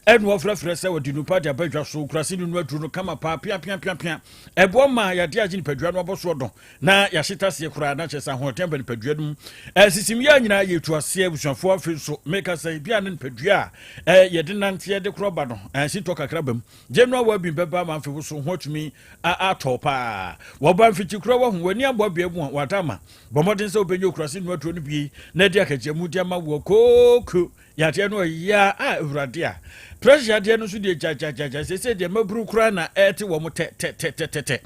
Ɛna wɔfrɛfrɛ sɛ wɔde nnupa de aba dwa so. Kurase no nu aduro no kama paa piapiapiapia. Ɛboa ma yɛade agye nipadua no abɔ soɔ dɔn na yɛahyeta aseɛ koraa na kyerɛ sɛ ahoɔden aba nipadua no mu. Ɛsisim yɛ nyinaa yɛtu aseɛ abusuafoɔ. Afei nso meka sɛ bia ne nipadua a yɛde nanteɛ de korɔ ba no ɛsitɔ kakra ba mu. General wellbeing bɛba ama afei wo so ho atumi atɔ paa. Wɔba mfikyi kora wahu w'ani abɔ bea mu a wada ama. Bɔ mmɔden sɛ wobɛnya okurase nnua aduro no bi na ɛde akagya mu de ama wɔ kooko yadeɛ no ɔyɛ a awurade a pressure yadeɛ no nso deɛ gyagyagyaga sese deɛ maburu koraa na ɛte wɔn tɛ tɛ tɛ tɛ tɛ.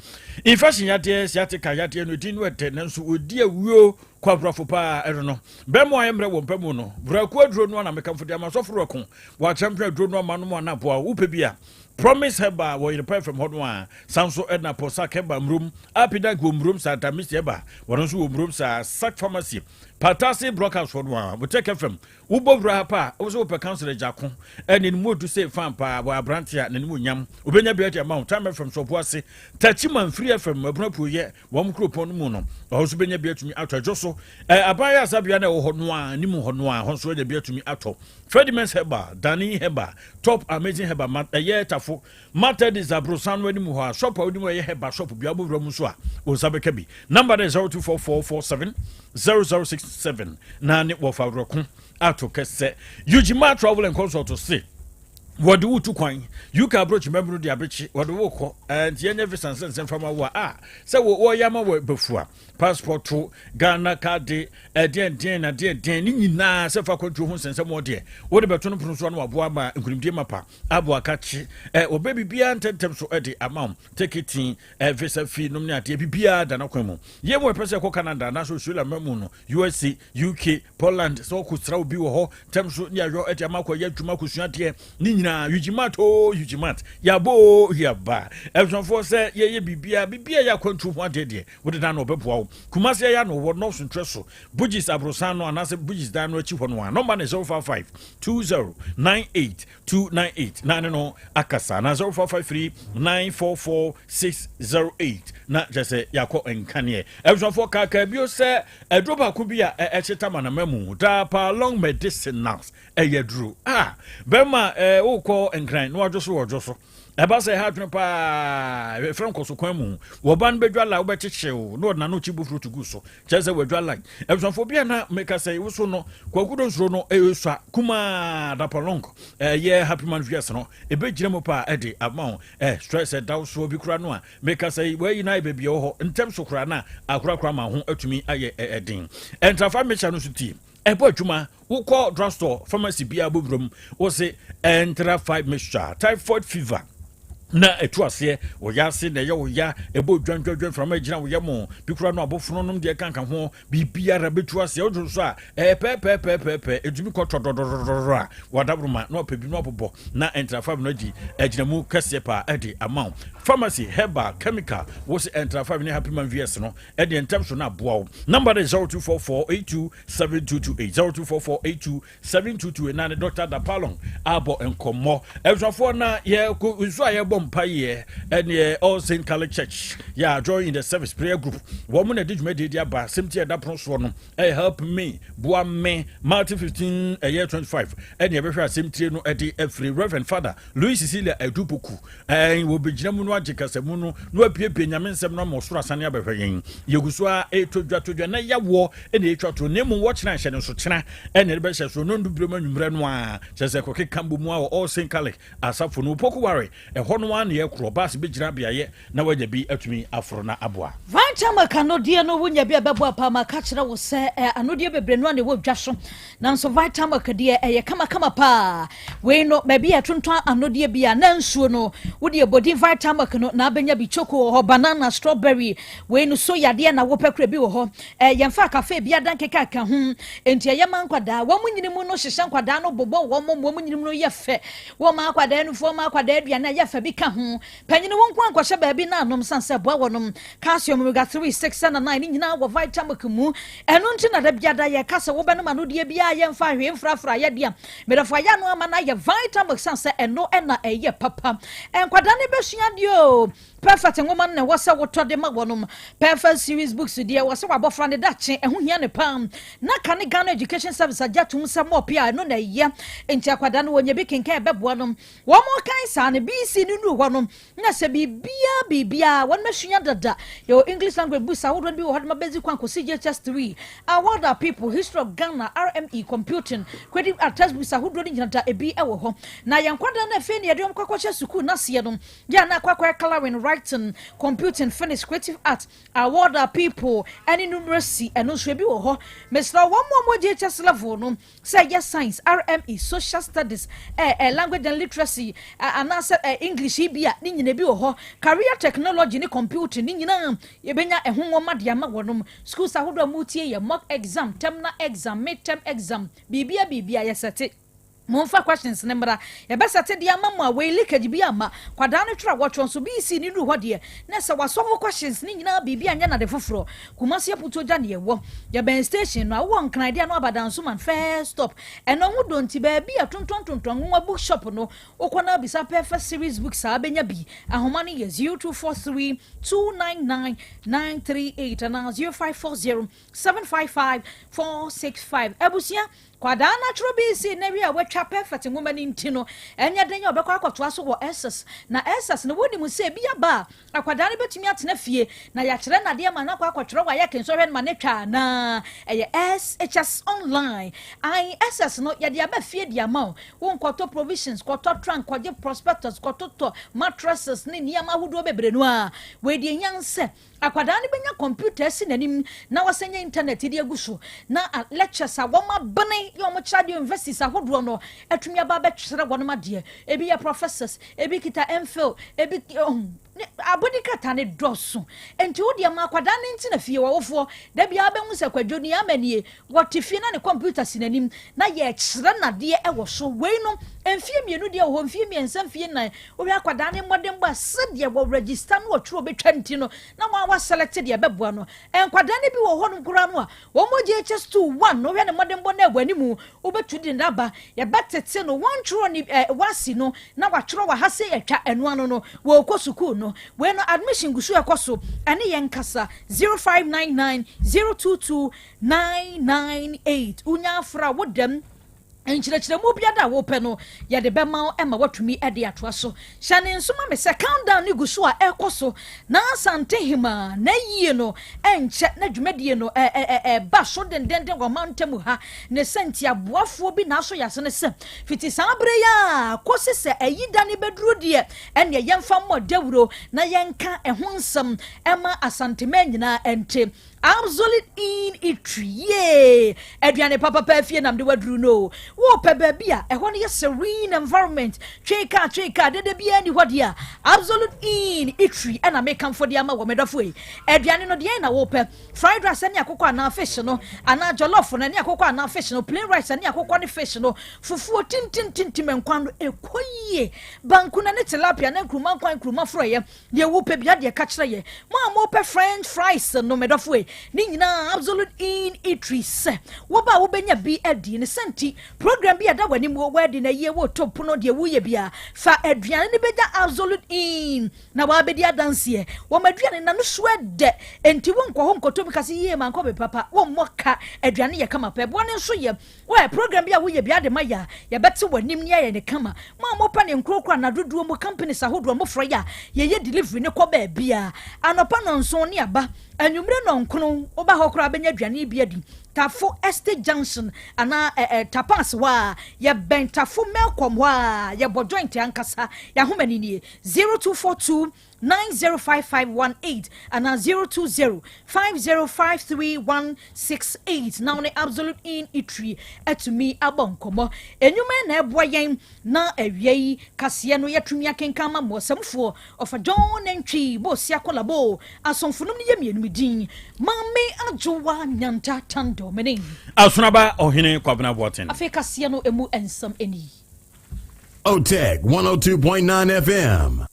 Infection yadeɛ, sciatica yadeɛ no din no ɛtɛ nanso ɔdi awuo kɔ aborɔfo paa. Ɛno no bɛrima a ɛmmerɛ wɔ mpɛ mu no buraku aduro no ana mekamfo de ama sɔfo rɛko wɔakyɛmpɛ aduro no ama no mu ana aboa wopɛ bi a Promise Herbal wɔ Yerepa FM hɔ no a san so ɛna Pɔsak Herbal Mmurom, Apidank wɔ Mmurom saa, Damisi Herbal wɔno nso wɔ Mmurom saa, Sak Pharmacy Patase Broadcast hɔ no a Botek FM wobɔ wura ha pa a wo sɛ wopɛ council agyako ɛne ne mu odu sɛ fan paa wɔ aberante a n'anim onyam wobɛnya bi ade ama wo. Time FM so ɔbo ase Tachima Mfiri FM abuna puoyɛ wɔn kuropɔn no mu no ɔhɔ nso bɛnya bi atumi atɔ adwo so aban yɛ asabea no ɛwɔ hɔ no a anim hɔ no a hɔ nso anya bi atumi atɔ. Fredimens Herbal, Dani Herbal, Top Amazing Herbal ma ɛyɛ tafo Matadis aborosan no anim hɔ a shop a wonim ɛyɛ herbal shop bia wobɛwura mu nso a wo nsa bɛka bi. Number no 024447 0067 na ne wɔfa werɛko ato kɛsɛ. Eugema Travel and Consult se wɔde wo tu kwan UK aburokyi mɛmuru de abekye wɔde wo kɔ nti yɛnyɛ visa nsɛnsɛm fama wo a sɛ wɔyɛ ama wɔ bɛfua passport to Ghana card ɛdeɛn na deɛn ne nyinaa sɛ fa kwantuo ho nsɛnsɛm wɔ deɛ wode bɛto no pono so ano waboa ma nkonimdie mapa aboa kakye wɔbɛ biribiara ntɛntɛm so ɛde ama wo ticketing, visa fee nom ne adeɛ biribiara da no kwan mu. Yɛ mu ɛpɛ sɛ ɛkɔ Canada anaasɛ Australia ma mu no, USA, UK, Poland, sɛ wɔkɔ sra obi wɔ hɔ ntɛm so ne ayɔ ɛde ama akɔyɛ adwuma akɔsua adeɛ ne nyinaa. Ugimat o, Ugimat yɛabɔ o, yɛaba abusuafoɔ sɛ yɛyɛ biribiara biribiara yɛ akwantu ho adeɛ deɛ wode da no ɔbɛboa wo. Kumase ɛyɛ no wɔ nɔɔso ntrɛ so Bugis aborosan no anaasɛ Bugis dan no akyi hɔ no a nɔmba ne 055 20 98 298 na ne no akasa na 0553 944 608 na kyerɛ sɛ yɛakɔ nkaneɛ. Abusuafoɔ, kaakaa bio sɛ aduro baako bi a ɛkyeta manama mu daa paa long medicinals ɛyɛ duro a bɛrima wokɔ Nkran na wadwo so wɔdwo so ɛba sɛ ɛha adwene paa ɛfrɛ nkɔso kwan mu wɔba no bɛdwa la wobɛkyekyew na ɔde n'ano kyi bofuro to gu so kyerɛ sɛ wadwa line. Abusuafoɔ bi a na meka sɛ wo so no kwakudo nsuro no ɛsua kumaa dapalong ɛyɛ happy man vias no ɛbɛgyina mu paa ɛde ama wo stress ɛda wo soɔ bi kora no a meka sɛ wɔayi no ayɛ baabi ɛwɔ hɔ ntɛm so koraa na akorakora ma ho atumi ayɛ ɛden. Ɛntrafa mehyɛ no so tie ɛbɔ adwuma. Wokɔ drugstore, pharmacy biara bɔwura mu wo se ɛntra five mixture typhoid fever na ɛtu aseɛ wɔyɛ ase na ɛyɛ wo ya ɛbɔ dwandwadwan mframa gyina wo yɛ mo bi kora no abofono nom deɛ kanka ho biribiara bɛtu aseɛ wodwo so a ɛyɛ pɛɛpɛɛpɛɛpɛ ɛtumi kɔ tɔdɔdɔdɔdɔ a wadaboroma na wapɛ bi no abobɔ na ɛntra five no agyi agyina mu kɛseɛ paa ɛde ama wo. Pharmacy, herbal, chemical wo se ɛntra five ne Happy Man VS no ɛdeɛ ntɛm so no aboa wo. Number no 0244 82 7228, 0244 82 7228 na ne Dr. Dapalon abɔ nkɔmmɔ. Abusuafoɔ, na yɛkɔ nso a yɛbɔ mpayɛ ɛneɛ All Saint Catholic Church yɛ join in the service prayer group wɔn mo na ɛde dwumadie di aba. Sɛm ti ɛda pono soɔ no ɛyɛ "Help Me", boa me. Matthew 15 ɛyɛ 25 ɛne ɛbɛhwɛ asɛm tire no ɛde afiri Reverend Father Louis Cecilia Adupoku ɛn wɔbɛgyina mu no agye kasamu no na wapiepie Nyame nsɛm no ama ɔsoro asane abɛhwɛ yɛn. Yɛgu so a ɛtɔ dwa tɔ dwa na yɛwoɔ ɛna ɛtwa to na mmom wɔkyena nhyɛ no nso kyena ɛna ɛde bɛhyɛ so no ndubere mu anwummerɛ no a kyerɛ sɛ kɔkeka bɔ mu a wɔ All Saint Catholic asafo no Poku Ware ɛhɔ no a na yɛkorɔ baase bɛgyina beaeɛ na wanya bi atumi aforo na aboa. Vitamin anodeɛ no wonya bi a bɛboa paa. Ma ka kyerɛ wo sɛ anodeɛ bebree no a na ɛwɔ dwa so nanso Vitamilk deɛ ɛyɛ kamakama paa. Wei no baabi a ɛtontɔn anodeɛ bi a na nsuo no wode ɛbɔdin Vitamilk no na abɛnya bi. Choco wɔ hɔ, banana, strawberry, wei no so yadeɛ na wopɛ kora bi wɔ hɔ. Yɛmfa cafe bi adan keka ho nti ɛyɛ ma nkwadaa wɔn mo nyini mu no hyehyɛ nkwadaa no bobɔ wɔn mo wɔn nyini mu no yɛ fɛ wɔn ma akwadaa nufoɔ ma akwadaa aduane a yɛ fɛ bi ka ho. Panyin wɔn nko ankɔhyɛ baabi na anom san sɛ boa wɔnom calcium, omega 3, 6 ɛna 9 ne nyinaa wɔ Vitamilk mu. Ɛno nti na da biada yɛka sɛ wobɛnom anodeɛ biara yɛmfa hwee mfrafra yɛdeɛ medɔfo ayɛ ano ama no ayɛ Vitamilk san sɛ ɛno ɛna ɛyɛ papa. Nkwadaa no bɛsua deɛ o. Perfect nwoma no na ɛwɔ sɛ wotɔ de ma wɔnom. Perfect series books deɛ, wɔ sɛ wabɔfra ne dakye ɛho hia ne paa, na ka ne Ghana Education Service agye atom sɛ mɔpe a ɛno na ɛyɛ. Nti akwadaa no wɔnya bi kenkan, ɛbɛboa no. Wɔn mo kan saa no BECE no nuru hɔ no, na sɛ biribiara biribiara wɔn asua dada. Yɛwɔ English language books ahodoɔ no bi wɔ hɔ de ma basic 1 kɔsi JHS 3, Award Our People, History of Ghana, RME, Computing, Creative Art, textbooks ahodoɔ no nyina da ebi wɔ hɔ. Na yɛn nkwadaa no, afei ne yɛde wɔn kɔkɔhyɛ sukuu n'aseɛ no yɛ na akɔ colouring, writing, computing, finish, creative art, Award Our People ɛne numeracy, ɛno nso ebi wɔ hɔ. Mesrɛ wɔn mu a wɔn JHS level no, sɛ ɛyɛ science, RME, social studies, ɛ ɛ language and literacy, ɛ anaasɛ English yi bi a, ne nyina bi wɔ hɔ. Career technology ne computing ne nyinaa, yɛbɛnya ɛho nwoma de ama wɔnom. Schools ahodoɔ a mutie yɛ mock exam, terminal exam, mid term exam, biribia biribia yɛsɛte. Momfa questions ne mmra, yɛbɛsɛte de ama mo a wei leakage bi ama kwadaa no twerɛ a wɔtwerɛ nso. BECE ne duru hɔ deɛ, na sɛ wasɔfo questions ne nyinaa, biribi anyɛ nade foforɔ. Kumasi Aputuo Gya ne yɛwɔ, yɛbɛn station no a wowɔ Nkran deɛ no, Abadansoman first stop ɛno ho dɔ. Nti baabi a tontontonton nwoma bookshop no, wokɔ no abisa Perfect Series books a, bɛnya bi. Ahoma no yɛ 0243 299 938 anaa 0540 755 465. Abusua, kwadaa no atwerɛ BECE na wi a watwa Perfect nwoma no nti no, ɛnyɛ den yɛ ɔbɛkɔ akɔtoa so wɔ SS. Na SS no, wonim sɛ ebi aba a, akwadaa no bɛtumi atena fie na yɛakyerɛ nadeɛ ma no akɔ akɔtwerɛ wɔ ayɛ kensɔhwɛ no ma ne twa anaa ɛyɛ SHS online. Ss no, yɛde aba fie de ama wo. Wonkɔtɔ provisions, kɔtɔ trunk, kɔgye prospectus, kɔtotɔ mattresses ne nneɛma ahodoɔ bebree no a, wɔadi nyansɛ. Akwadaa no bɛnya computer asi n'anim na wɔsɛ nyɛ internet de agu so, na lectures a wɔn abene yɛ wɔn kyerɛ adeɛ universities ahodoɔ no atumi aba abɛkyerɛ wɔn adeɛ. Ebi yɛ professors, ebi kita MPhil, ebi abɔde krataa ne dɔso. Nti wo deɛ, ma akwadaa ne ntena fie. Wɔwofoɔ dabi abɛhu sɛ Kwadwo ni ama nie, wɔte fie na ne computer si n'anim na yɛkyerɛ nadeɛ ɛwɔ so. Wei no, mfie 2 deɛ wɔ hɔ, mfie 3, mfie 4, wohwɛ akwadaa ne mmɔdenbɔ a sɛdeɛ wɔ register no, wɔtwerɛ bɛtwa nti no na wɔn awa select deɛ ɛbɛboa no. Nkwadaa no bi wɔ hɔnom koraa no a wɔn mo JHS 2 1 no, wohwɛ ne mmɔdenbɔ no ɛwɔ anim, wobɛtu de n'aba, yɛbɛtete no, wɔntwerɛ ne wasi no na watwerɛ wɔ ha sɛ yɛtwa ɛnoa no wɔrekɔ sukuu no. Wei no, admission gu so ɛkɔ so. Ɛne yɛn kasa 0599 022 998. Wonya afra wo dɛm nkyerɛkyerɛmu biara a wopɛ no, yɛde bɛma wo ma woatumi de atoa so. Hyɛ ne nso ma me sɛ countdown ne gu so a ɛkɔ so na Asante Hema na yie no ɛnkyɛ na dwumadie no ɛba so dendenden wɔ mantam ha. Ne sɛ nti aboafoɔ bi na aso yɛase ne sɛ fiti saa bere yi a kɔsi sɛ ɛyi da ne bɛduru deɛ, ɛneɛ yɛmfa mmɔ dawuro na yɛnka ɛho nsɛm ɛma Asantema nyinaa ɛnte. Absolute Inn Eatery, yee, aduane papapa afie nam de waduru no. Wopɛ baabi a ɛhɔ no yɛ serene environment, twee kaa twee kaa dede biara ni hɔ deɛ a, Absolute Inn Eatery ɛna mekamfo de ama wɔ. Medɔfo yi, aduane no deɛ na wopɛ, fried rice ne akokɔ anaa fish no, anaa jollof no ne akokɔ anaa fish no, plain rice ne akokɔ ne fish no, fufuo tintintintim, nkwan no ɛkɔ yie, banku na ne tilapia ne nkuruma nkwan, nkuruma forɔyɛ deɛ wopɛ bia deɛ ka kyerɛ yɛ. Mo a mopɛ French fries no, medɔfo yi, ne nyinaa Absolute Inn Eatery sɛ woba a, wobɛnya bi adi. Ne sɛ nti program bi a ɛda w'anim, wɔ wɔadi na yie, wɔtɔ pono deɛ woyɛ bia, fa aduane no bɛgya Absolute Inn na wabɛdi adanseɛ. Wɔn aduane na no so ɛdɛ, nti wonkɔ hɔ nkɔtɔ bi kase yie ma nkɔ bɛ papa, wɔmmɔ ka. Aduane yɛ kama pɛ, boɔ ne nso yɛ. Wɔyɛ program bi a woyɛ bi ade ma yɛ a, yɛbɛte w'anim ne ayɛ ne kama. Mo a mopɛ ne nkorokoro anadodoɔ mu, companies ahodoɔ mofrɛ yɛ a, yɛyɛ delivery ne kɔ baabi a anɔpa 7 ne aba anwummerɛ 9. Woba hɔ koraa bɛnya aduane bi adi. Tafo Estate Junction anaa Tapas hɔ a, yɛbɛn Tafo Melcom hɔ a, yɛbɔ joint ankasa. Yɛahoma ni nie: 0242 905518 anaa 020 5053168 na wo ne Absolute Inn Eatery atumi abɔ nkɔmmɔ. Enwuma na ɛboa yɛn na awia yi kaseɛ no yɛtumi akenkan ma mmɔsɛmfoɔ ɔfa John Nantwi Bɔsia Kɔlabo asomfo nom no yɛ mmienu din Maame Adwowa Nyanta Tandomene. Asonaba Ɔhene Kwabena Boaten. Afei kaseɛ no emu nsɛm ani. OTEC 102.9 FM.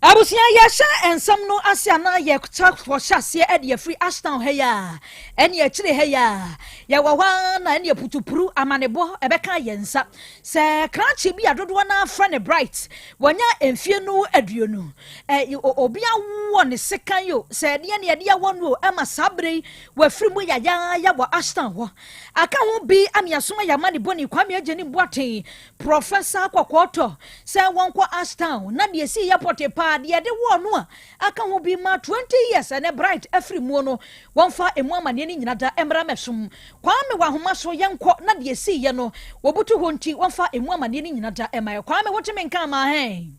Abusua yɛhyɛ nsɛm no ase anaa yɛkɔ kɔhyɛ aseɛ de afiri Ashtown ha yi a, ɛne akyire ha yi a, yɛwɔ hɔ ara na ɛne putupuru amanebɔ ɛbɛka yɛn nsa sɛ krakye bi a dodoɔ no ara frɛ no Bright, wanya mfie no 20, ɛ, obi awɔ ne sekan o, sɛ ɛdeɛ ne ɛde awɔ no o, ɛma saa berɛ yi wafiri mu yayaaya wɔ Ashtown hɔ. Aka ho bi ameasoma yɛ amanebɔni Kwame Agyenim Boateng Professor Kɔkɔɔtɔ sɛ wɔnkɔ Ashtown na deɛ ɛsii yɛ pɔtee paa deɛ ɛde wɔɔ no a aka ho bi ma 20 years ɛnɛ Bright afiri muo no wɔmfa ɛmu amaneɛ no nyina da mmra mɛsom Kwame wɔ ahoma so yɛnkɔ na deɛ ɛsii yɛ no wɔbutu hɔ nti wɔmfa ɛmu amaneɛ no nyina da ɛma yɛ Kwame wote me nka amaa hɛn.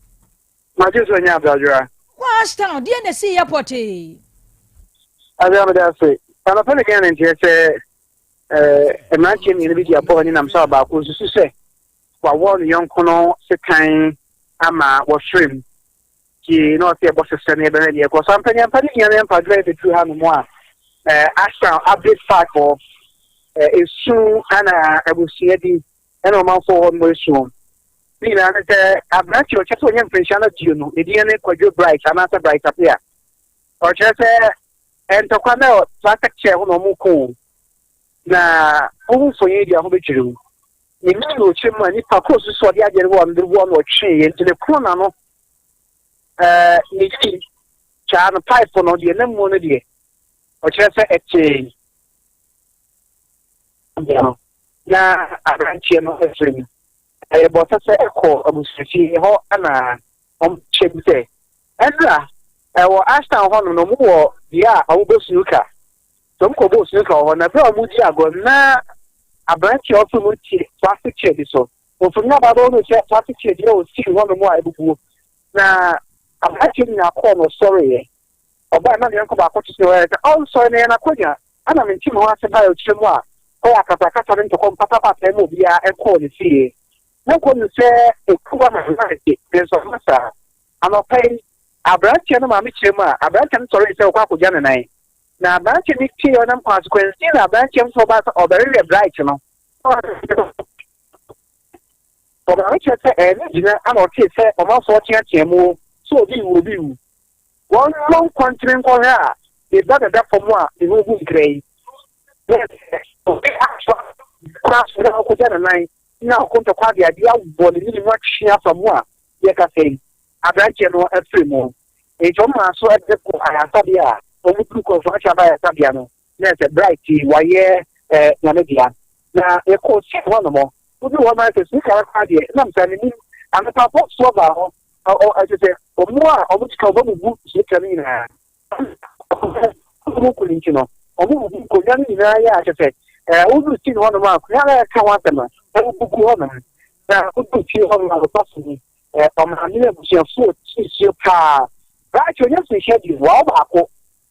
Magye so nya abradwoa. Kɔ Ashtown deɛ na ɛsii yɛ pɔtee. Adwoa meda ase. Anɔpa na menya ne nteɛ sɛ mmeranteɛ mmienu bi di abɔɔ ne nam sɛ ɔbaako susu sɛ wawɔ ne yɔnko no sekan ama wɔhwere mu nti na ɔsɛ yɛbɔ sesɛ no yɛbɛhwɛ deɛ ɛkɔ so ampaniampa ne nua no mpadwerɛ yɛbɛduru ha nom a Ashtown Abbe Park hɔ esu ana abusua bi ɛna ɔmanfoɔ hɔ nom esu ne nyinaa ne sɛ aberante ɔkyɛ sɛ ɔnyɛ mfirinhyia no 20 ne din ne Kwadwo Bright anaasɛ Bright Apea ɔkyerɛ sɛ Ntɔkwa na ɛwɔ plastic chair ho na wɔn ko na wohu mfonyin di a ho bɛdwiri wo. Ne mene na ɔkyerɛ mu a nipa koro so sɛ ɔde adeɛ no wɔ no de wɔ no ɔtwe yɛ nti ne koro na no ɛɛ ne yi kyaa no pipe no deɛ nam mu no deɛ ɔkyerɛ sɛ ɛtee no na aberanteɛ no afiri mu. Ɛyɛ bɔsɛ sɛ ɛkɔ abusuafie hɔ na wɔkyerɛ mu sɛ ɛnra ɛwɔ Ashtown hɔnom no wɔn wɔ bea a wɔbɔ snooker. So wɔn kɔbɔ snooker wɔ hɔ na bere a wɔdi agorɔ na aberante a ɔfiri mu te plastic chair bi so. Mfonini aba bɛwɔ no sɛ plastic chair bi a ɔsii hɔnom a abubuo. Na aberante no nya kɔɔ na ɔsɔreeɛ. Ɔbaa na ne yɔnko baako te sɛ ɔyɛ sɛ ɔnsɔre na yɛn akonnwa. Ɛna mente me ho ase baeɛ ɔkyerɛ mu a ɔyɛ akasakasa ne ntɔkwa mpatapata ma obiara ɛkɔɔ ne fie. Monkɔ nu sɛ ekuo ama mmerante, nanso amma saa. Anɔpa yi, aberanteɛ no maame kyerɛ mu a, aberanteɛ no sɔree sɛ ɔkɔ akɔgya ne nan. Na aberanteɛ no pie ɔnam kwan so kwansin na aberanteɛ foforɔ baa sɛ ɔbɛweweɛ Bright no. Ɔmaame kyerɛ sɛ ɛyɛ ne gyina ana ɔtee sɛ ɔmanfoɔ teatea mu sɛ obi wu obi wu. Wɔn mmɔ nkɔntene nkɔhwɛ a ne ba dada fam a ne ho gu nkra yi. Na sɛ obi asoa kwan so na ɔkɔgya ne nan na ɔko ntɔkwa de adeɛ abɔ ne mene mu atwe afa mu a yɛkasa yi, aberanteɛ no afiri mu. Enti wɔn maa so de kɔ ayaresabea a wɔduru Kɔmfo Akyaba ayaresabea no, na ɛsɛ Bright wayɛ eh, nyame dea. Na yɛkɔɔ sii hɔ nom, woduru hɔ no sɛ sika no koraa deɛ, nam sɛ menim anɔpa bɔsoɔ baa hɔ, ɛsɛ sɛ wɔn a wɔn sika wɔn abubu sika no nyinaa. Wɔn kɔ ne nti no, wɔn bubu nkonnwa no nyinaa yɛ akyɛ sɛ ɛɛ woduru fie hɔnom a akonnwa no a ɛka ho asɛm no wɔbubu gu hɔnom na woduru fie hɔnom a wɔba so ni ɛɛ ɔmaame ne abusuafoɔ ti nsuo paa braakye onye mfinhyia bi wɔn baako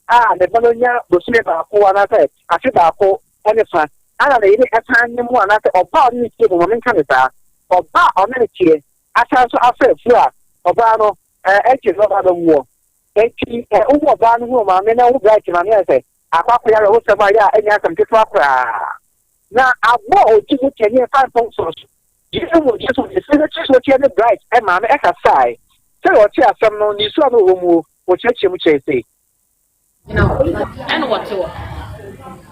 a ne ba no nya bosome baako anaasɛ afe baako ne fa ana ne yere ɛsan ne mu anaasɛ ɔbaa ɔne ne tie mu maame nka ne saa ɔbaa ɔne ne tie asan so afɛ afuo a ɔbaa no ɛɛ ɛgye no ɔbaa bɛwoɔ. Enti ɛ, wohu ɔbaa no hu ɔmaame na wohu Bright maame ayɛ sɛ akɔ akɔyɛ awerɛhosɛm a ɛyɛ a ɛnyɛ asɛm ketewa koraa. Na aboa a ɔdi mu tɛnee fa mpɔn so gyina mu gyina so gyina so so ɔteɛ ne Bright maame ɛkasae. Sɛdeɛ ɔtee asɛm no, ne su a na ɔwɔ muo, ɔkyerɛkyerɛ mu kyerɛɛ sei. Gyina hɔ, ɛna wɔte hɔ.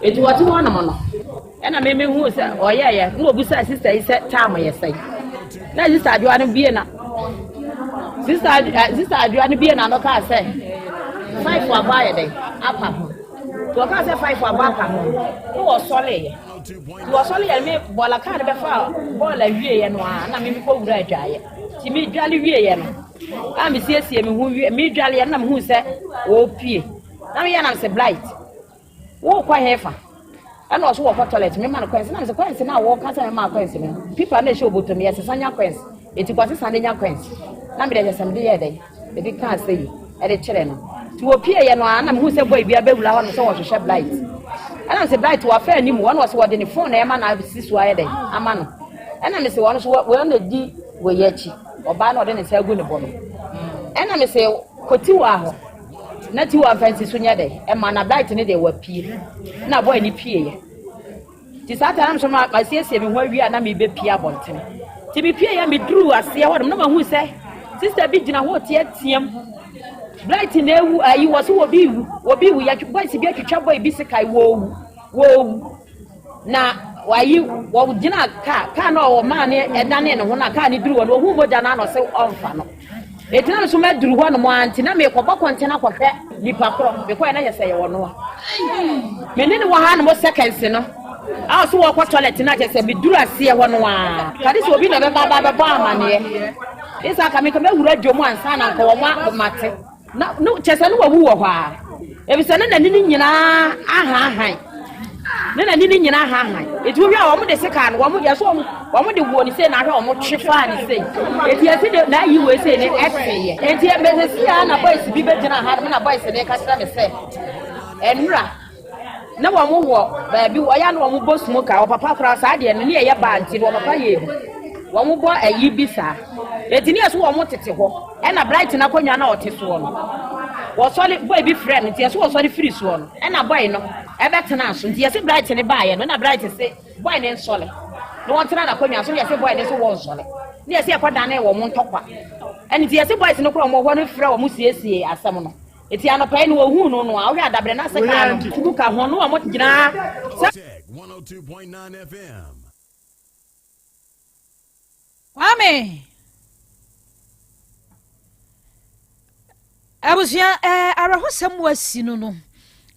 Enti wɔte hɔ nom no, ɛna me mehuu sɛ ɔyɛɛyɛ, na ɔbisaa sista yi sɛ taam yɛ sɛn. Na sista Adwoa no bie na sista eh, sista Adwoa no bie na no kaa sɛ five abɔ ayɛ dɛn apa ho. Nti ɔkaa sɛ five abɔ apa ho no, na wɔsɔreeɛ. Nti wɔsɔreeɛ me bɔɔla kaa no bɛfa bɔɔla wieeɛ no a na me mekɔ wura adwaeɛ. Nti medwale wieeɛ no, a mesiesie me ho wie medwaleɛ no na mehuu sɛ wɔrepie. Na meyɛ nam sɛ blight. Worekɔ hefa? Ɛna ɔso wɔkɔ toilet, mema no coins. Na mesɛ coins no a wɔka sɛ mema coins no, pipa no ɛhyɛ obotom yɛ sesa nya coins. Eti kɔ sesa ne nya coins. Na mede sɛ mede yɛ dɛn? Mede kaa sɛ yi ɛde kyerɛ no. Nti wɔpie yɛ no a na mehu sɛ boy bi abɛwura hɔ no sɛ wɔhwehwɛ blight. Ɛna mesɛ blight wafa anim hɔ na ɔsɛ wɔde ne phone na ɛma na asi so ayɛ dɛn ama no. Ɛna mesɛ wɔn nso wɔn na di wɔ yɛ akyi. Ɔbaa na ɔde ne nsa agu ne bo no. Ɛna mesɛ kɔti wɔ hɔ. Na Tiwa mfa nsi so nyɛ dɛ ɛma na Bright ne deɛ wapue na boy ne pieeɛ nti saa time nso ma masiesie me ho awie a na mebɛpie abɔntene nti mepieeɛ meduruu aseɛ hɔ nom na mahu sɛ Sister bi gyina hɔ teateam. Bright na ewu ayi wɔ so obi wu obi wu yɛtwe boys bi atwitwa boy bi sekan wɔwu wɔwu na wayi wɔgyina kaa kaa na ɔwɔ maa ne ɛdane ne ho na kaa ne duru hɔ no ohun mogya na ano sɛ ɔnfa no etina no so ma duru hɔ nom a nti na mekɔbɔ kɔntɛn akɔhwɛ nipa korɔ mekɔɛ na yɛ sɛ yɛwɔ noa me ne ne wɔ ha nom seconds no a ɔso wɔkɔ toilet na kyɛ sɛ meduru aseɛ hɔ no a kade sɛ obi na ɛbɛba aba bɛbɔ amaneɛ Esa ka meka mɛwura dwom ansa na nka wɔn mate na no kyɛ sɛ no wawu wɔ hɔ a efisɛ ne n'ani no nyinaa ahanhan ne n'ani no nyinaa ahanhan eti wohwɛ a wɔn de sika no wɔn yɛ so wɔn wɔn de wɔ ne sei na ahwɛ wɔn twe faa ne sei eti yɛsi de na ayi wɔ sei ne ɛte yɛ eti mɛsɛsi a na boys bi bɛgyina ha no na boys ne ka kyerɛ me sɛ ɛnura. Na wɔn wɔ baabi wɔyɛ na wɔn bɔ smoke a ɔpapa koraa saa deɛ no ne ɛyɛ baa nti no ɔpapa yɛ bi wɔn bɔ ayi bi saa eti ne yɛ so wɔn tete hɔ ɛna bright na akonnwa na ɔte soɔ no wɔsɔre boy bi frɛ no nti yɛ so wɔsɔre firi soɔ no ɛna boy no ɛbɛtena so nti yɛ se bright ne baayɛ no ɛna bright se boy ne nsɔre na wɔntena n'akonnwa so ne yɛ se boy ne so wɔn nsɔre ne yɛ se ɛkɔ dane wɔn ntɔkwa ɛne nti yɛ se boys no koraa wɔn hɔ no frɛ wɔn siesie asɛm no. Eti anɔpa yi no wɔhuu no no a wohwɛ adabrɛ no ase kaa no tugu ka ho no wɔn gyinaa sɛ. Kwame abusua ɛɛ awerɛhosɛm wasi no no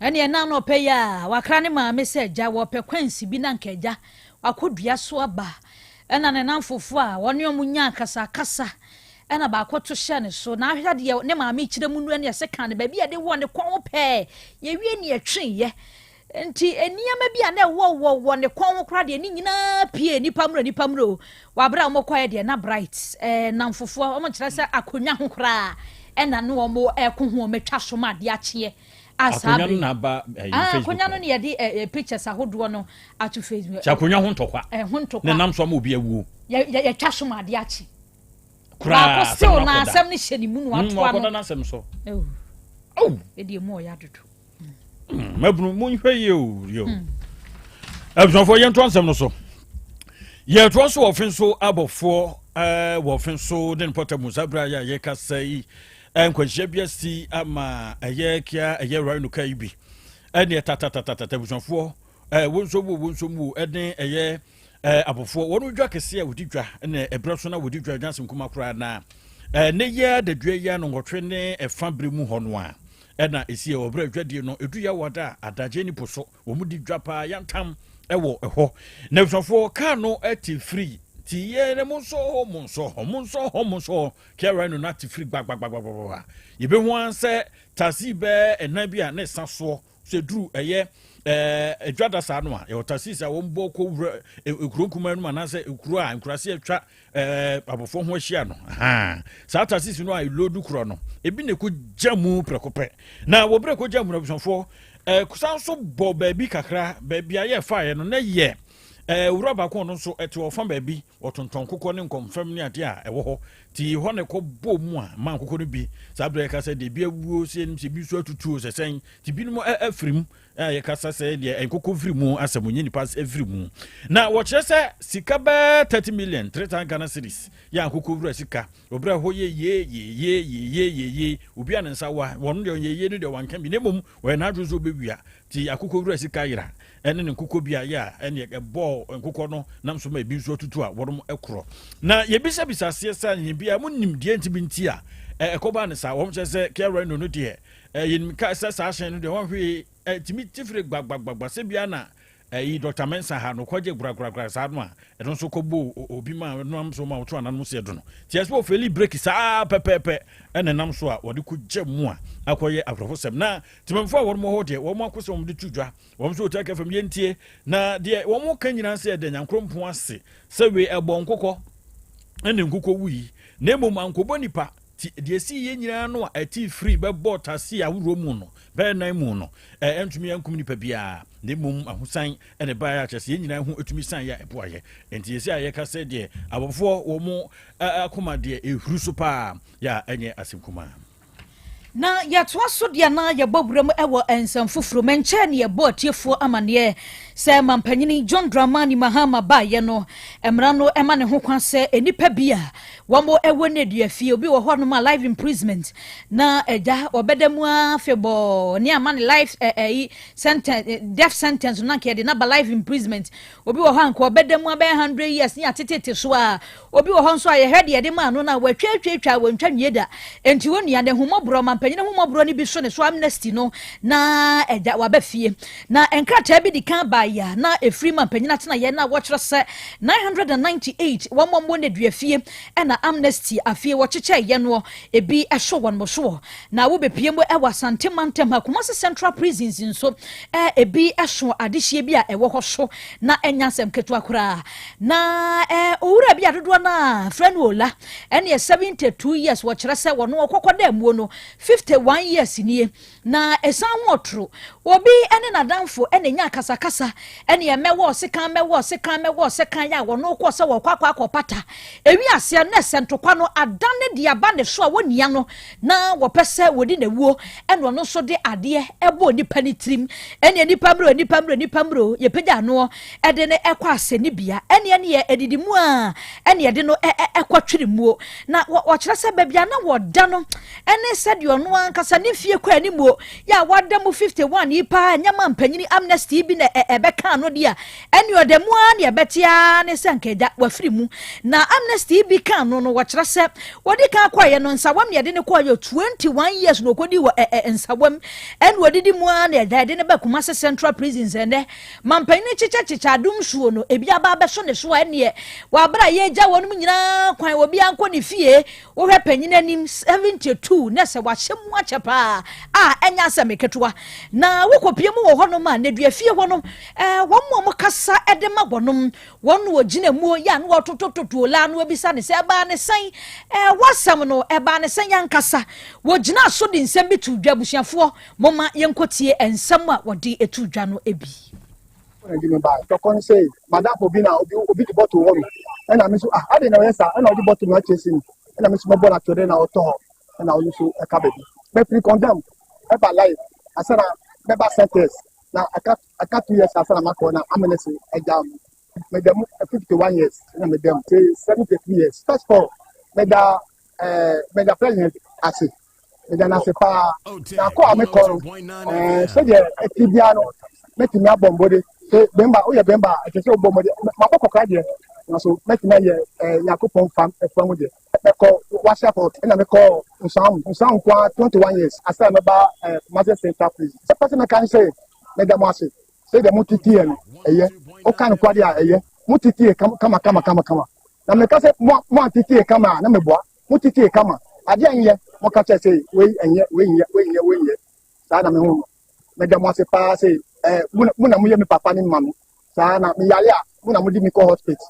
ɛne ɛna anɔpa yi a wakra ne maame sɛ agya wɔpɛ kwansi bi na nka agya wakɔ dua so aba ɛna ne namfofo a wɔne wɔn nya akasakasa Ɛna baako to hyɛɛ ne so, na ahwɛ deɛ ne maame kyerɛ mu no ɛne ɛsɛ kan no baabi a yɛde wɔ ne kɔn ho pɛɛ, yɛwie ne yɛtweeɛ. Nti nneɛma bi a na ɛwɔ wɔ wɔ ne kɔn ho koraa deɛ ne nyinaa pie nipa mmerɛ nipa mmerɛ o. Wɔ abere a wɔkɔɛ deɛ na Bright ɛɛ namfofoɔ wɔn nkyerɛ sɛ akonnwa ho koraa ɛna ne wɔn ɛko ho wɔn atwa so ma adeɛ akyeɛ. A saa Akonnwa no bere na aba ɛyi ah, Facebook akonnwa no ne yɛde ɛɛ pictures ahodoɔ no ato Facebook. Sɛ akonnwa ho ntɔkwa. Ɛho ntɔkwa. Na nam so ama obi awuo. Yɛ yɛ yɛtwa so ma adeɛ akye. Koraa Baako sew na asɛm no hyɛ ne mu na watoa no. Wakɔda n'asɛm so. Oh. Ɛdi emu ɔyɛ adodo. Mabunu hmm, monhwɛ yie o yie o. Hmm. Abusuafoɔ yɛntoa nsɛm no so. Yɛtoa so wɔ ɔfe so abɔfoɔ ɛɛ wɔ ɔfe so ne mpɔtam mu saa berɛ a yɛ yɛkasa yi nkwanhyia bi asi ama ɛyɛ kia ɛyɛ rhino kaa yi bi ɛne ɛtatatatata abusuafoɔ ɛɛ wo nso wo wo nso mu ɛne ɛyɛ Eh, abɔfoɔ, wɔn dwa kɛseɛ a wɔdi dwa na ɛberɛ so na wɔdi dwa nyansa nkuma koraa na eh, ne yɛ dadua yi ano nwɔtwe ne ɛfa berɛ mu hɔ no a ɛna ɛsi wɔ berɛ adwadie no ɛdu yɛ awada a adagye ne po so wɔn di dwa paa yantam ɛwɔ ɛhɔ na abusuafoɔ kaa no ɛte firi ti yɛ ne mo nsɔ hɔ mo nsɔ hɔ mo nsɔ hɔ mo nsɔ hɔ kiara no na te firi gbagbagbagbagbagba yɛbɛhu an sɛ taxi bɛɛ ɛnan bi a ne sa soɔ Sɛ duru ɛyɛ ɛɛ adwada saa no a, yɛwɔ taxis a wɔn bɔ kɔ wura ekuro nkumaa no mu anaasɛ ekuro a nkurase atwa ɛɛ abɔfoɔ ho ahyia no. Ahaa saa taxis no a elodu korɔ no, ebi na ɛkɔ gya mu prɛko pɛ. Na wɔ berɛ ɛkɔ gya mu no abusuafoɔ ɛɛ san so bɔ baabi kakra, baabi a yɛfaeɛ no na yɛ ɛɛ wura baako ɔno nso ɛte ɔfa baabi wɔtontɔn nkokɔ ne nkɔmfam ne adeɛ a ɛwɔ hɔ nti hɔ na ɛkɔ bɔ mu a ma nkokɔ no bi saa berɛ yɛka sɛ deɛ ebi awuo sɛ yɛnim sɛ ebi nso atutuo sɛ sɛn nti binom afiri mu a yɛkasa sɛ deɛ nkokɔ firi mu asɛm nyɛ nipa afiri mu na wɔkyerɛ sɛ sika bɛɛ 30 million 3 Ghana cedis yɛ ankokɔ wura sika wɔbrɛ hɔ yɛ yie yie yie yie yie yie obi a ne nsa wa wɔn deɛ ɔyɛ yie no deɛ wanka bi na mmom wɔyɛ n'adwene sɛ ɔbɛwia nti akokɔ wura sika yera ɛne ne nkokɔ bi a yɛ a ɛne ɛbɔɔ nkokɔ no nam so ma ebi nso atutu a wɔnom korɔ. Na yɛbisabisa aseɛ sɛ anyɛ bi a monim deɛ nti bi nti a ɛkɔbaa ne saa. Wɔn kyerɛ sɛ Kia Rhino no deɛ yɛnim ka sɛ saa hyɛn no deɛ wɔn hwee ɛtumi tifiri gbagbagba sɛ bia na ɛyi Dr. Mensah ha no kɔgye guragragura saa no a ɛno nso kɔbɔ obi ma ɛnam so ma wɔto ananom seɛ do no. Nti ɛsɛ wɔfɛli breki saa pɛpɛɛpɛ ɛna nam so a wɔde kɔgya mu a akɔyɛ awerɛhosɛm. Na temamfoɔ a wɔn wɔ hɔ deɛ wɔn akosɛm wɔn de to dwa Wɔn nso wɔtaa ka fam, yɛntie. Na deɛ wɔn ka nyinaa sɛ yɛda Nyankoropɔn ase sɛ wei ɛbɔ nkokɔ ɛne nkokɔ wui, na mmom ankɔbɔ nipa. Ti deɛ ɛsii yɛ nyinaa no a ɛte firi bɛbɔ tase ahoroɔ mu no bɛyɛ nan mu no, ɛntumi ankum nipa biara, na mmom ahosan ɛna ɛbaeɛ a kyerɛ sɛ yɛn nyinaa ho ɛtumi san yɛ a ɛboayɛ. Enti yɛsi a yɛka sɛ deɛ abɔfoɔ wɔn akoma deɛ ɛhuru so paa yɛ a ɛnyɛ asɛm kumaa. Na yɛtoa so deɛ na yɛbɔ wuram wɔ nsɛm foforɔ mu. Ɛnkyɛɛ ne yɛbɔ atiefoɔ amaneɛ sɛ mampanyini John Dramani Mahama baeɛ no, mmara no ma ne ho kwan sɛ nnipa bi a wɔn wɔ nneduafie, obi wɔ hɔnom a life imprisonment na agya wɔbɛda mu ara afebɔɔ ne ama ne life ɛyi sentence, death sentence no, na nka yɛde naba life imprisonment. Obi wɔ hɔ a nka ɔbɛda mu abɛyɛ 100 years ne atetete so a, obi wɔ hɔ nso a yɛhwɛ deɛ yɛde maa no no a, wɔatwatwatwa a wɔntwa nwie da. Enti wɔn nua ne humɔborɔ mampanyin humɔborɔ no bi so ne so amnesty no na ɛgya waba fie. Na nkrataa bi di kan baeɛ a na ɛfiri mampanyin atenaeɛ na wɔkyerɛ sɛ 998 wɔn a wɔn nedua fie ɛna amnesty afie wɔkyekyɛ yɛ no ebi ɛso wɔn soɔ. Na wobɛpie mu ɛwɔ Asante mantam ha, Kumasi Central Prisons nso ebi ɛso adehyeɛ bi a ɛwɔ hɔ so na ɛnya asɛm ketewa koraa. Na owura bi adodoɔ no a frɛ no Ola ɛne 72 years, wɔkyerɛ sɛ wɔno ɔkɔkɔ dɛ muo no 51 years nie. Na ɛsan ho ɔtoro obi ne n'adamfo ɛna nya akasakasa ɛne ɛmɛwɔ ɔsekan, mɛwɔ ɔsekan, mɛwɔ ɔsekan yɛ a wɔno kɔ sɛ wɔkɔ akɔ pata ewi aseɛ na ɛsɛ ntokwa no adane de aba ne so a wɔnia no na wɔpɛ sɛ wɔdi n'awuo. Ɛna ɔno nso de adeɛ ɛbɔ nipa ne tirim ɛne nipa mmerɛ, nipa mmerɛ, nipa mmerɛ yɛpagya anoɔ ɛde ne ɛkɔ asɛnnibea ɛne ɛne ɛdidi mu a ɛne ɛde no ɛkɔ twere muo. Na wɔkyerɛ sɛ baabi a na wɔda no ɛne sɛdeɛ ɔno ankasa ne fie kɔ anim o yɛ a wada mu 51 yi paa nyɛma mpanyini amnesty bi na ɛbɛka no deɛ ɛne ɔda mu ara ne ɛbɛte ara ne sɛ nkagya wafiri mu. Na amnesty bi ka no, wɔkyerɛ sɛ wɔde kan kɔɔyɛ no Nsawam ne yɛde ne kɔɔyɛ 21 years na ɔkɔdi wɔ Nsawam ɛne wɔdidi mu ara na ɛda yɛde ne ba Kumase Central Prison. Sɛ nnɛ mampanyini kyekyɛkyekyɛ adom suo no ebi aba abɛso ne so a, ɛneɛ wɔabere a yɛgya wɔn nyinaa kwan obi ankɔ ne fie. Wohwɛ panyin anim 72 na sɛ wahyɛ mu akyɛ paa a, ɛnyɛ asɛm ketewa. Na wokɔpie mu wɔ hɔnom a nnadua fie hɔ no wɔn mu a wɔkasa de ma wɔnom wɔn no wɔgyina mu yɛ a na wɔtotototo la no ebisa ne sɛ ɛbaa ne sɛn, wɔasɛm no ɛbaa ne sɛn yankasa. Wɔgyina so de nsɛm bi to dwa. Abusuafoɔ, moma yɛnkɔtie nsɛm a wɔde to dwa no bi. Ɛdi mi ba tɔkɔ no sɛ madamfo bi na obi de bɔtol wɔ mi, ɛna mi nso, ah, adi na ɔyɛ saa, ɛna ɔde bɔtol no akyɛ si mi, ɛna mi nso mɛbɔ na atwere na ɔtɔ hɔ, ɛna ɔno nso ɛka baabi mɛfiri condemn ɛba life asana mɛba sentence na aka 2 years asana makɔ na amnesty ɛgya mu. Mɛda mu 51 years ɛna mɛda mu say 72 years. First of all, mɛda president ase, mɛda n'ase paa. Na akɔ a mekɔ no, sɛdeɛ ɛti biara no mɛtumi abɔ mbɔde sɛ bɛmba woyɛ bɛmba a ɛkyɛ sɛ wobɔ mbɔde. Mabɔ kɔkora deɛ, nanso mɛtumi ayɛ Nyankopɔn fam ɛfa mu deɛ. Mɛkɔ wahyɛ court ɛna mekɔ Nsawam, Nsawam nko ara 21 years asa mɛba Kumasi Central Prison. Sɛ pɛsɛ mɛka ne sɛ mɛda mo ase sɛ deɛ mo titi yɛ no ɛyɛ woka no kora deɛ a ɛyɛ mo titi yɛ kama kama kama kama. Na mɛka sɛ mo antiti yɛ kama a na mɛboa mo titi yɛ kama adeɛ nyɛ mo ka kyerɛ sɛ wei ɛnyɛ, wei nyɛ, wei nyɛ, wei nyɛ. Saa na mehu no. Mɛda mo ase paa sɛ mo na moyɛ me papa ne mma me saa na meyare a mo na mode me kɔ hospital,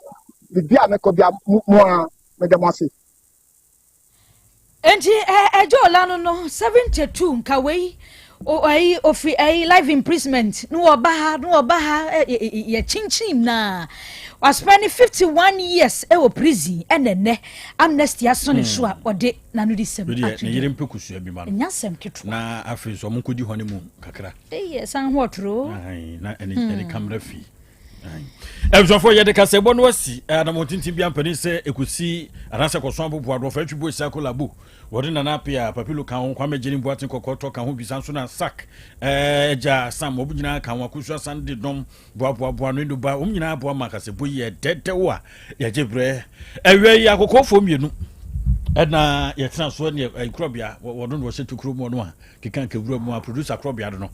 biribi a mɛkɔ bia mo a mɛda mo ase. Nti ɛgye ɔla no 72 nka wei ɛyi ofiri ɛyi life imprisonment ne wɔba ha ne wɔba ha yɛ kyinkyin na waspend 51 years ɛwɔ prison, ɛna ɛnɛ amnesty aso ne so a ɔde n'ano de sɛm ato. Ne yere mpɛ kusua bi ma no. Ɛnya asɛm ketewa. Na afei nso ɔmo nkɔdi hɔ ne mu kakra. Ɛyɛ san ho ɔtoro. Na ɛne kamera fi abusuafoɔ yɛde kasɛbɔ no asi anamɔ tenten bi ampanin sɛ ɛkɔsi anaasɛ kɔso aboboa do ɔfa atwi bo ɛsi akɔlabo wɔde Nana Apea Papilo ka ho, Kwame Gyene Boaten Kɔkɔtɔ ka ho bisa nso na sak ɛgya Sam wɔn nyinaa ka ho, Akosua San de dɔm boaboaboa no nduba wɔn nyinaa boa ma kasɛbɔ yi yɛ dɛdɛw a yɛgye berɛ. Awia yi akɔkɔɔfoɔ mmienu ɛna yɛtena so ne korɔbea wɔno na wɔhyɛ tukuro mu ɔno a keka nkawura mu a producer korɔbea no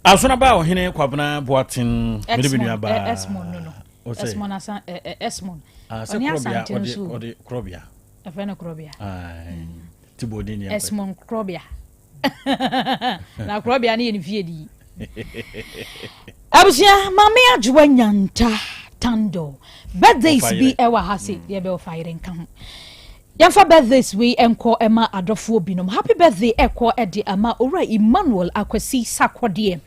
asona ba ɔhene Kwabena Boaten mede me nua baa. Esmond no Esmond asan Esmond. Sɛ korɔbea ɔde ɔde korɔbea. Ɛfɛ no korɔbea. Ti bɔ odin yɛn. Esmond korɔbea na korɔbea no yɛ ne fie di. Abusua, Maame Adwoa Nyanta Tando birthdays bi ɛwɔ ha se yɛbɛ ɔfa yere nka ho. Yɛmfa birthdays wei nkɔ ɛma adɔfoɔ binom. Happy birthday ɛkɔ ɛde ama Owura Emmanuel Akwasi Sakɔdeɛ,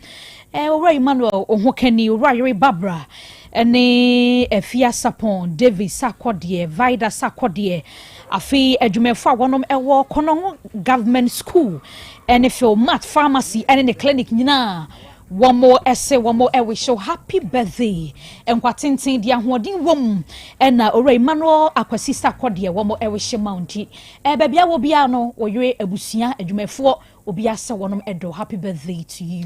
Owura Emmanuel Ohokani, Owura Yere Barbara. ne Afia Sapon, David Sarkodie, Vida Sarkodie, afei adwumayɛfoɔ a wɔnom wɔ Konongo Government School ne Philmart Pharmacy ne ne clinic nyinaa wɔn se wɔn wish wo happy birthday, nkwa tenten deɛ ahoɔden wɔ mu ɛna Owura Emmanuel Akwasi Sarkodie wɔn wish ma wo nti baabi a wɔ biara no wɔyere abusua adwumayɛfoɔ Obi asɛ wɔnom ɛdɔ happy birthday to you.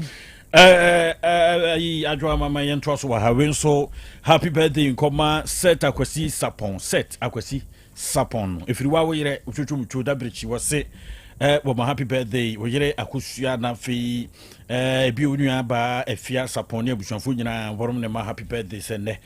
Ayi adwoa mama yɛn to so wɔ ha wei nso happy birthday nkɔma Seth Akwasi Sapon Seth Akwasi Sapon no ɛfiri wa wo yerɛ wotwotwo mutwo dabirikyi wɔ se wɔ ma happy birthday wo yere akosua na afei ebi wo nua baa afia Sapon ne abusuafoɔ nyinaa wɔnom ne ma happy birthday sɛ nnɛ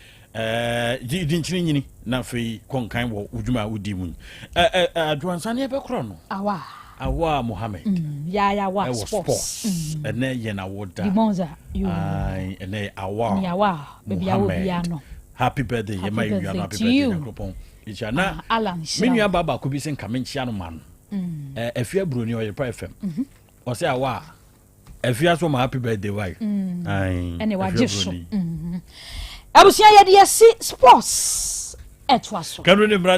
Gye di nkyene nyini na afei kɔ nkan wɔ wo dwuma a wodi mu. Adwoa nsa ne ɛbɛkorɔ no. Awa. Awa Mohammed. Yayawa ɛwɔ sports. Ɛnɛ yɛ na woda. Dimonza. Yo. Ɛnɛ yɛ Awa. Ni Awa. Baby awo bia no. Happy birthday. Yɛ ma yɛ nua no happy birthday Nyankopɔn. Nhyira na ah, Alan me nua ba baako bi sɛ nka menkyia no ma no. Afia Buroni ɔyere pa FM. Ɔsɛ Awa. Afia so ma happy birthday why? Mm. Ɛne wagye so. Mm. Abusua yɛde yɛsi sports ɛtoa so. Kanu ne mmara.